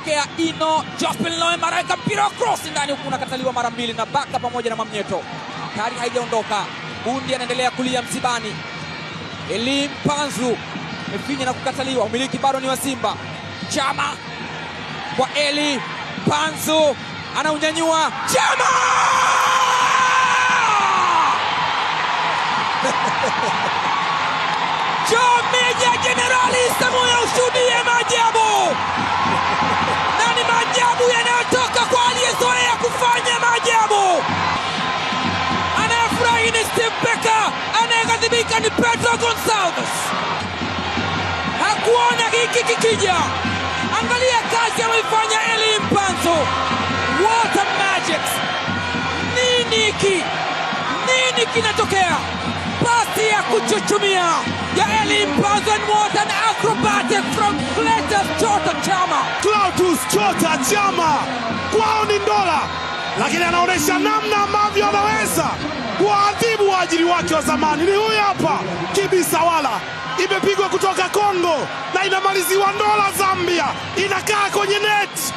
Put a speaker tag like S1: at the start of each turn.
S1: Kea Ino Jospin Loema anaweka mpira wa cross ndani huku unakataliwa mara mbili na Baka pamoja na Mwamnyeto. Kari haijaondoka. Bundi anaendelea kulia msibani. Eli Mpanzu amefinya na kukataliwa. Umiliki bado ni wa Simba. Chama kwa Eli Mpanzu anaunyanyua Chama! Meja Jenerali Samuel, ushuhudie maajabu na ni maajabu yanayotoka kwa aliyezoea kufanya maajabu. Anayefurahi ni Steve Becker, anayeghadhibika ni Pedro Gonsalves. Hakuona hiki kikija. Angalia kazi ameifanya Eli Mpanzu. What a magic! Nini hiki? Nini kinatokea? Pasi ya kuchuchumia ya Eli Mpanzu, and what an acrobatic from Clatous Chota Chama.
S2: Clatous Chota Chama kwao ni ndola, lakini anaonyesha namna ambavyo anaweza kuwaadhibu waajiri wake wa zamani. Ni huyu hapa Kibisawala, imepigwa kutoka Kongo na inamaliziwa Ndola, Zambia, inakaa kwenye net.